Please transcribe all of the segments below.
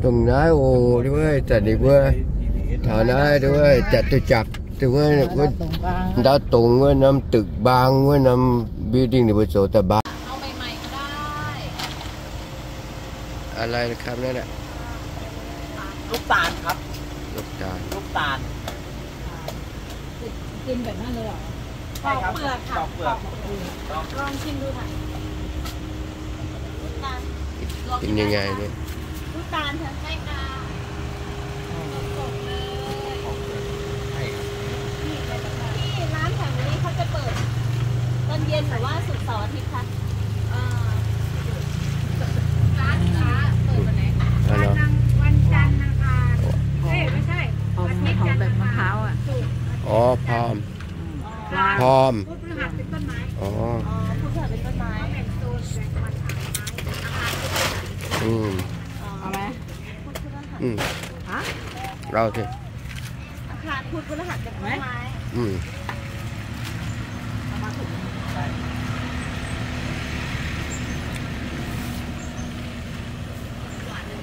Dongh naaiv oc, ninh mbuo zanc ninh mbuo taux naaiv ninh mbuo jatuh jaqc, ninh mbuo ndau dongz wuov norm deic-bang wuov norm building ninh mbuo zoux daaih mbaang. อะไรนะครับนั่นน่ะ ลูกตาลครับ ลูกตาล ลูกตาล กินแบบนั้นเลยเหรอ ใช่ครับ ปอกเปลือกค่ะ ปอกเปลือก ปอกเปลือก ลอง ลองชิมดูค่ะ ลูกตาล เป็นยังไงเนี่ย ลูกตาลค่ะ ใช่ค่ะ สดๆเลย ใช่ครับ ที่ร้านแถวนี้เขาจะเปิดตอนเย็นหรือว่าศุกร์เสาร์อาทิตย์คะ เอ่อ ร้านค้าเปิดวันไหน เอาเหรอ วันอัง- วันจันทร์อังคาร เอ้ย ไม่ใช่ หอม อาทิตย์ หอมแบบมะพร้าวอะ จันทร์อังคาร ศุกร์ อ๋อ พร้อม อืม อ๋อ พร้อม พุธพฤหัสเป็นต้นไม้ อ๋อ อ๋อ พุธพฤหัสเป็นต้นไม้ เขาแบ่งโซน แบ่งวันขายไม้ อังคารพุธพฤหัส อืม อ๋อ เอาไหม พุธพฤหัส อืม ฮะ เอาสิ อังคารพุธพฤหัสเป็นต้นไม้ อืม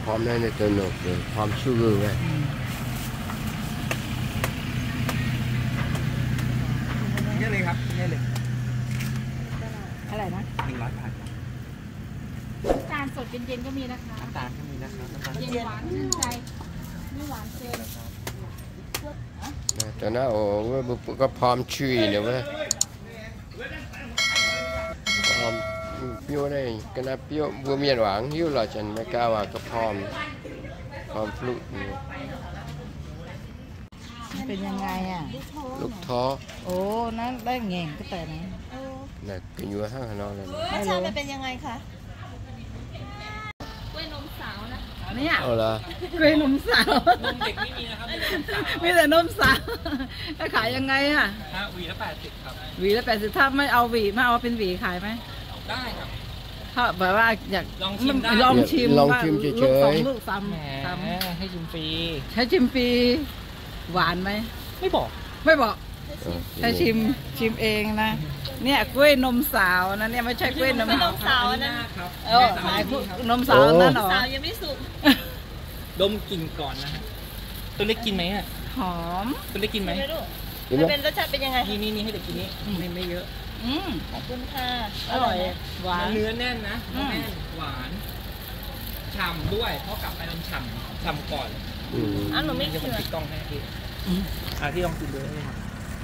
พร้อมแล้วเนี่ย ตัวหนกเลย พร้อมสู้เลย อืม เยอะเลยครับ เยอะเลย เท่าไหร่นะ หนึ่งร้อยบาทครับ น้ำตาลสดเย็นๆก็มีนะคะ น้ำตาลก็มีนะครับ น้ำตาล เย็นหวานชื่นใจ ไม่หวานเกิน แต่นะ โอ้ ก็พร้อมชุยเนี่ยเว้ย พร้อมปิ้วได้ ก็น่าปิ้ว บัวเมียนหวังหิ้วหล่อฉันไม่กล้าว่าก็พร้อม พร้อมฟลุ๊กเนี่ย มันเป็นยังไงอ่ะ ลูกท้อ โอ้ นั่นได้แง่งก็แต่นะ น่ะ ก็อยู่ห้างข้างนอกเลยนะ รสชาติมันเป็นยังไงคะ กล้วยนมสาวนะ เนี่ย เอาละ กล้วยนมสาว นมเด็กไม่มีนะครับ มีแต่นมสาว มีแต่นมสาว จะขายยังไงอ่ะ ฮะ หวีละแปดสิบครับ หวีละแปดสิบ ถ้าไม่เอาหวี ไม่เอาเป็นหวีขายไหม ได้ครับ ถ้าแบบว่าอยาก ลองชิมได้ ลองชิม ลองชิม ว่า เฉยๆ ลูกสองลูกสาม แหม สาม ให้ชิมฟรี ให้ชิมฟรี หวานไหม ไม่บอก ไม่บอก เออ ให้ชิม ชิมเองนะ เนี่ย กล้วยนมสาวนะเนี่ย ไม่ใช่กล้วยนม ไม่ใช่นมสาวอันนั้น ครับ เออ ขายนมสาวนั่นเหรอ โอ้ สาวยังไม่สุก ดมกลิ่นก่อนนะฮะ ตัวเล็กกินไหมอะ หอม ตัวเล็กกินไหม ชิมไหมลูก กินไหม มันเป็นรสชาติเป็นยังไง นี่ นี่ นี่ ให้เด็กกินนี่ อืม ไม่ ไม่เยอะ อืม ขอบคุณค่ะ อร่อย อร่อยไหม หวาน เนื้อแน่นนะ อืม แน่น หวาน ฉ่ำด้วย เพราะกลับไปมันฉ่ำ ฉ่ำก่อน อืม อ่ะ หนูไม่เชื่อ เดี๋ยวผมปิดกล้องให้พี่ อืม อ่ะ พี่ลองกินดูได้ไหมครับ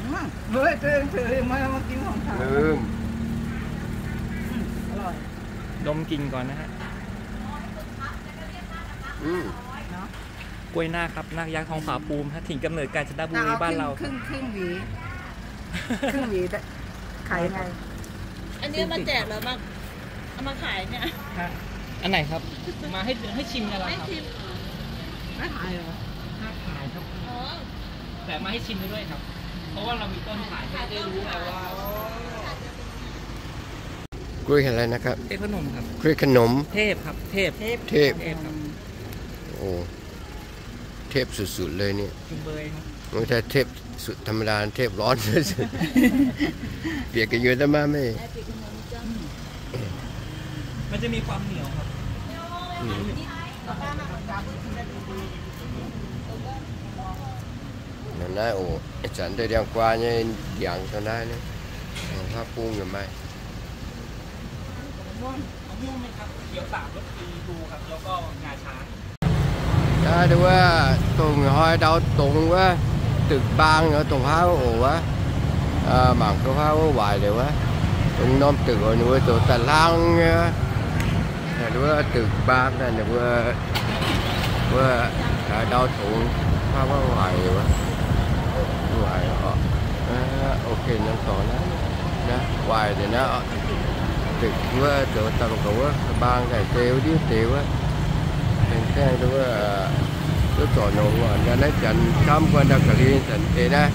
อืม เฮ้ย เจอเฉย มา มากินของเขา ลืม อืม อร่อย ดมกลิ่นก่อนนะฮะ อืม เนาะ กล้วยนาคครับ นาคยักษ์ทองผาภูมิฮะ ถิ่นกำเนิดกาญจนบุรีบ้านเรา เอาครึ่ง ครึ่ง ครึ่งหวี ครึ่งหวี ขายยังไง อันนี้มาแจกเหรอ มา เอามาขายเนี่ย ฮะ อันไหนครับ มาให้ ให้ชิมกันเหรอครับ ให้ชิม ไม่ขายเหรอ ไม่ขายครับ อ๋อ แต่มาให้ชิมด้วยครับ เพราะว่าเรามีต้นขาย ให้ได้รู้ไงว่า กล้วยอะไรนะครับ เทพนมครับ กล้วยขนม เทพครับ เทพ เทพ เทพครับ โอ้ เทพสุดๆเลยเนี่ย จุ่มเบยครับ ไม่ใช่เทพสุดธรรมดา เทพร้อนสุดๆ เปียกกันอยู่แต่มาไม่ มันจะมีความเหนียวครับ อืม นั่นนะ โอ้ ไอ้สันได้เดียงกวาเนี่ย เดียงตอนนั้นเนี่ย เอาผ้าปูอยู่ไหม มะม่วง มะม่วงไหมครับ เขียวสามรสดีดูครับ แล้วก็งาช้าง Aa, nduov wuov dongh hnoi ndau dongz wuov, deic-bang nor dongh hnangv oc wuov. Mangc gaax hnangv wuov waaic liuz wuov, dongh norm deic oc, ninh mbuo zoux daaih hlang nyei. Nduov wuov deic-bang naaiv ninh mbuo, wuov, ndau dongz hnangv wuov waaic liuz wuov, waaic oc. Ok, norm dorngx naaiv, naaiv waaic deix naaiv oc. Deic wuov zoux daaih mangc gaax wuov, mbaang daaih deix wuov, ndiuv deix wuov, gaengh gaengh wuov, duqv zorc nongx oc. Naaiv janx camv guanh ndau ga'hlen zanc deix naaiv,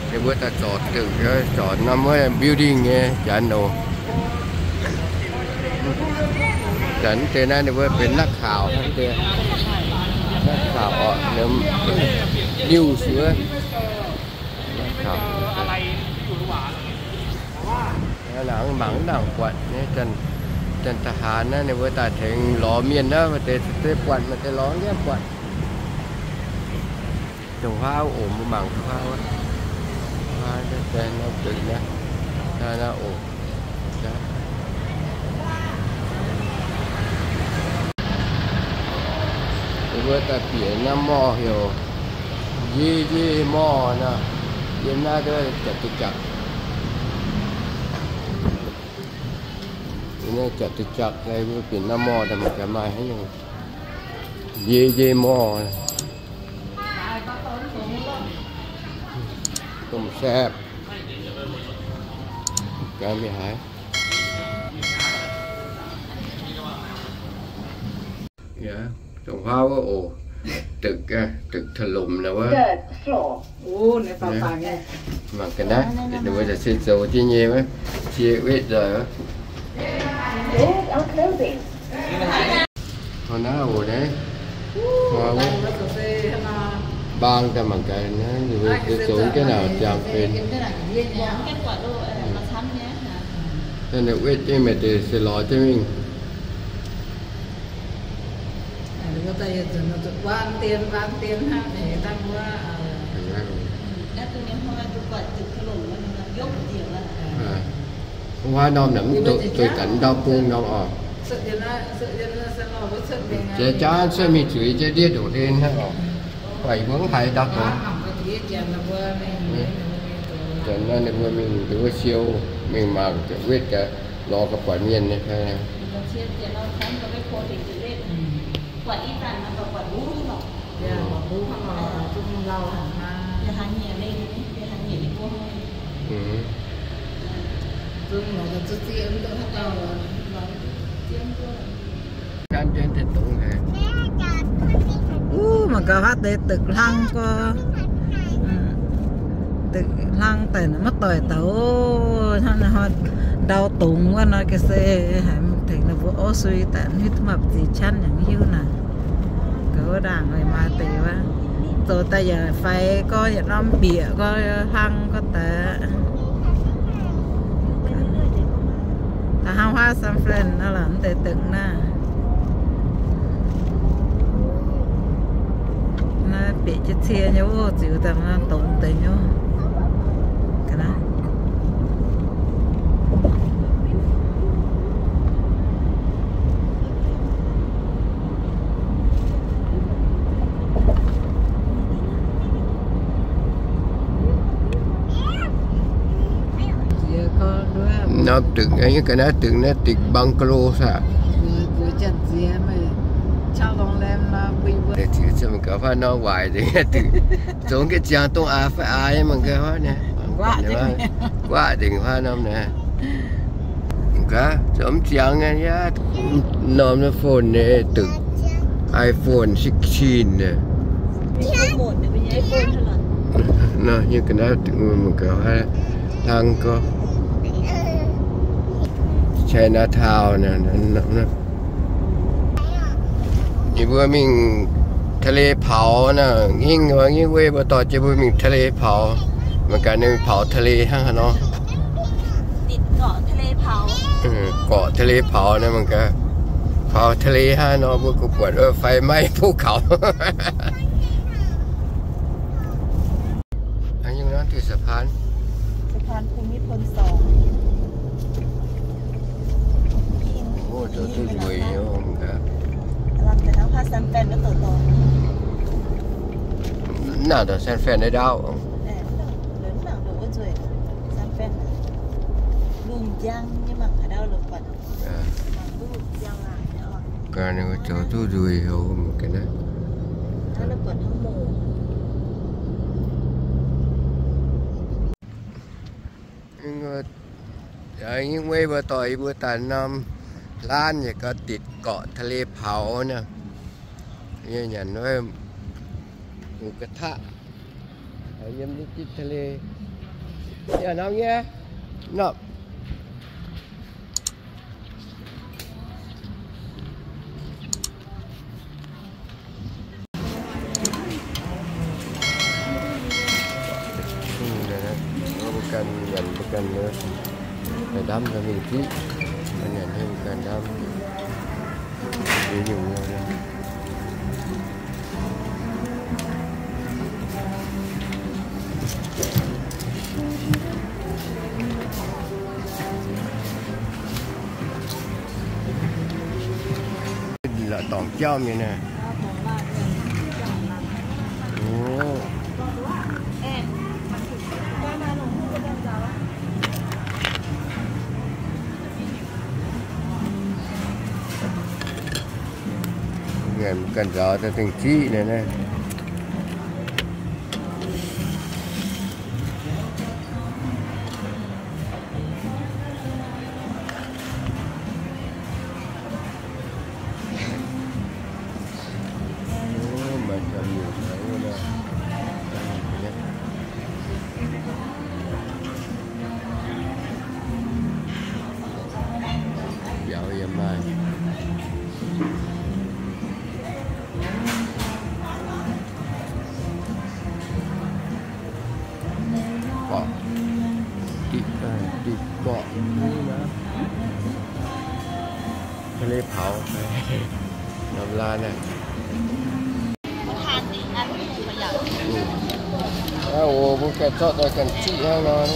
ninh mbuo daaih zorc deic, zorc norm wuov building nyei janx oc. Zanc deix naaiv ninh mbuo benx นักข่าว hnangv deix, นักข่าว oc, news wuov. Naaiv mangc nangc buatc nyei, zanc ทหาร naaiv ninh mbuo daaih tengx lorz mienh naaiv, maaih deix se buatc, maaih deix lorz nyiemv buatc. Dongh huaav oc, mbuo mangc huaav wuov. Huaav naaiv deix norm deix naaiv, naaiv oc. Mbuo daaih bieqc naaiv morh heuc Yie Yie Morh nor, yiem naaiv jatc duqv jatc. Naaiv jatc duqv jatc, mbuo bieqc naaiv morh daaih mangc gaax maaih haaix nyungc Yie Yie Morh. Domh saeqv. Gaax mingh haaix. Dongh huaav wuov oc. Deix, deix taux lomc naaiv wuov. Mangc gaax naaiv, ninh mbuo se zoux jienv nyei wuov, cie wetv nzoih wuov. Hnangv naaiv oc naaiv, mbaang daaih mangc gaax naaiv, ninh mbuo zoux jienv naaic ziangx benx. Daaih naaic wetv jienv maaih deix se lorz jienv mingh. Huaav norm naaic mv duqv zueih ganh ndau bung norm oc. Jiex jaav cuotv mingh zuiz jiex ndiev ndongc hlen hnangv oc. Guaih mbuo mv haiz ndau bung. Janx naaiv ninh mbuo mingh nduov siou, mingh mangc gaax wetv gaax, lorz gaax buatc mienh nyei. Mv, mangc gaax huaav deix deix hlang gorx. Deix hlang daaih naaic maiv doic daaih oc. Hnangv naaiv ndau dongz wuov nor ga'sie haiz tengx ninh mbuo orv sui daaih hiuv duqv maaih ziex qanv yaac mv hiuv naaic. Ga'naaiv ndaangc maaih deix wuov. Zoux daaih yaac faix gorx, yietc norm bieqc gorx, hlang gorx daaih. Da'hnangv huaav San Fran naaiv lorqc, mv deix deix naaiv. Naaiv bieqc jienv cie nyei wuov, ziux daaih dongz deix nyei. Ga'naaiv. Norm deic-bung, ga'naaiv deic-bung naaiv deic-bung bungalow saah. Deix ziux mangc gaax huaav norm waaic deix deic-bung, zongx jienv ziangx dongh aax fai aax nyei mangc gaax huaav naaiv. Guaatv dingc huaav norm naaiv. Gaax, zomv ziangx aqv, norm naaiv phone naaiv deic-bung iPhone sixteen naaiv. Nor, yie ga'naaiv deic-bung mangc gaax huaav hlang gorx. Chinatown naaiv. Yie mbuo mingh ทะเลเผา naaiv, hingv, hingv wei mbuo dorh jienv mbuo mingh ทะเลเผา mangc gaax ninh เผาทะเล hnangv haaix nor. เกาะทะเลเผา naaiv mangc gaax เผาทะเล hnangv haaix nor, mbuo guh buatc wuov ไฟไหม้ภูเขา. Haaix nyungc nor, diuh สะพาน สะพานภูมิพล สอง. Ov, zoux duqv nzueic nyei mangc gaax. Naaiv ndongc San Fran naaiv ndaauv. Gaax ninh zoux duqv nzueic haic mangc gaax naaiv. Yie mbuo dorh yie mbuo daaih norm ร้าน yaac gauh ditc เกาะทะเลเผา naaiv. Yie nyanc wuov หมูกระทะ yiem ริมทะเล yaac norm nyei, norm. Mbuo ganh nyanc mbuo ganh nyei, ganh ndamv mingh fiqv, nyanc hei mbuo ganh ndamv. Mbuo nyungc nyei. Jauv mienh naaiv. Ganh nzaaux daaih dingh ziqv naaiv. Biaux yaac maaih. Diqv, diqv gorqv. Taux leiz-baaix norm laanh naaiv. Aa, o, mbuo ganh zorqv daaih ganh ziqv hnangv nor.